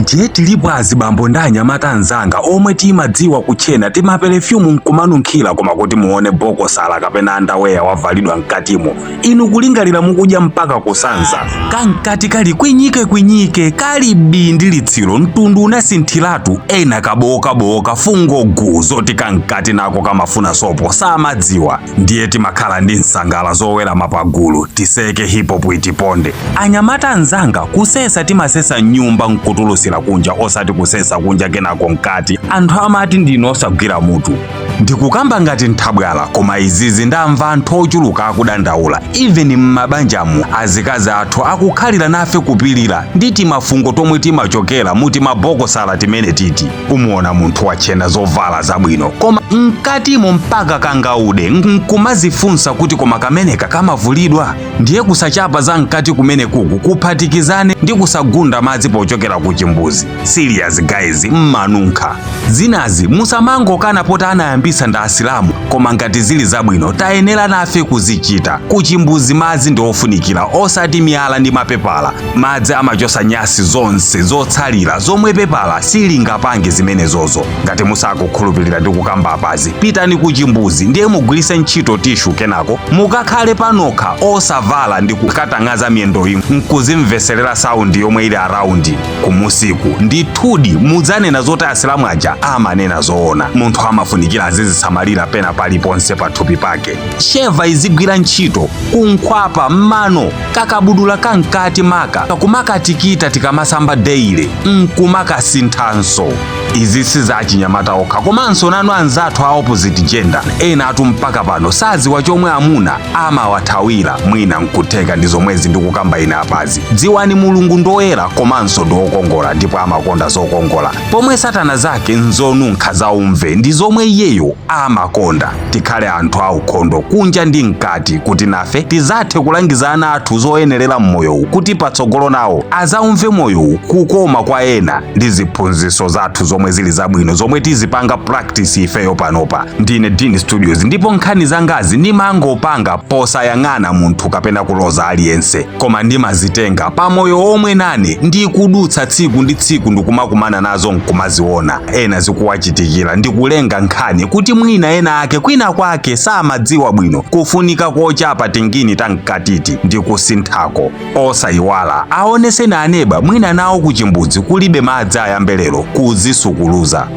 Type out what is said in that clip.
Ndiye tilipo azibambo ndi anyamata anzanga omwe timadziwa kutchena timaperefyumu nkumanunkhira, koma kuti muone bokosala kapena underwear wavalidwa mkatimo, inu kulingalira mukudya mpaka kusanza. Kamkati kali kwinyike kwinyike, kali bi ndi litsiro, mtundu unasinthiratu, ena kabowokabowoka, fungo gu, zoti kamkati nako kamafuna sopo samadziwa. Ndiye timakhala ndi nsangala zowera mapagulu, tiseke hip hop itiponde. Anyamata anzanga, kusesa timasesa mnyumba nkutulusira kunja, osati kusesa kunja kenako mkati. Anthu amati ndinu osagwira mutu. Ndikukamba ngati nthabwala, koma izizi ndamva anthu ochuluka akudandaula. Even m'mabanjamu azikazi athu akukhalira nafe kupilira ndi timafungo tomwe timachokera muti mabokosala timene titi. Umuona munthu wachena zovala zabwino, koma mkatimo mpaka kangaude, nkumazifunsa kuti koma kameneka kamavulidwa? Ndiye kusachapa za mkati kumene kuku kuphatikizane ndi kusagunda madzi pochokera ku chimbuzi. Serious guys, mmanunkha. Zinazi musamangokana poti anayambisa ndi Asilamu, koma ngati zili zabwino tayenera nafe kuzichita. Kuchimbuzi madzi ndi ofunikira, osati miyala ndi mapepala. Madzi amachosa nyasi zonse zotsalira zomwe pepala silingapange zimenezozo. Ngati musakukhulupirira ndi kukamba apazi, pitani kuchimbuzi ndiye mugwirise ntchito tissue, kenako mukakhale panokha osavala ndi kukatang'aza miyendoyi nkuzimveserera sound yomwe ili around kumusiku. Ndithudi mudzanena zoti Asilamu aja amanena zoona. Munthu amafunikira azizisamalira pena paliponse pathupi pake. Shaver izigwira ntchito kunkhwapa, mmano, kakabudula kamkati maka kumakatikita tikamasamba daily nkumakasinthanso. Izi si za achinyamata okha, komanso nanu anzathu a opposite gender. Ena atu mpaka pano saziwa chomwe amuna amawathawira, mwina nkutheka ndi zomwezi ndikukamba ine apazi. Dziwani Mulungu ndoyera komanso ndi wokongola, ndipo amakonda zokongola, pomwe satana zake nzonunkha zaumve ndi zomwe iyeyo amakonda. Tikhale anthu aukhondo kunja ndi mkati kuti nafe tizathe kulangiza ana athu zoyenerera mmoyowu, kuti patsogolo nawo azaumve moyowu kukoma kwa ena ndi ziphunzitso zathu zomwe zili zabwino zomwe tizipanga practice ifeyo panopa. Ndine Dean Studios, ndipo nkhani zangazi ndimangopanga posayang'ana munthu kapena kuloza aliyense, koma ndimazitenga pamoyo omwe nane ndikudutsa tsiku ndi tsiku, ndikumakumana nazo nkumaziona ena zikuwachitikira, ndikulenga nkhani kuti mwina ena ake kwina kwake samadziwa bwino kufunika kochapa tingini tamkatiti ndi kusinthako. Osayiwala aoneseni aneba, mwina nawo kuchimbudzi kulibe madzi, ayambe lero kuzisukuluza.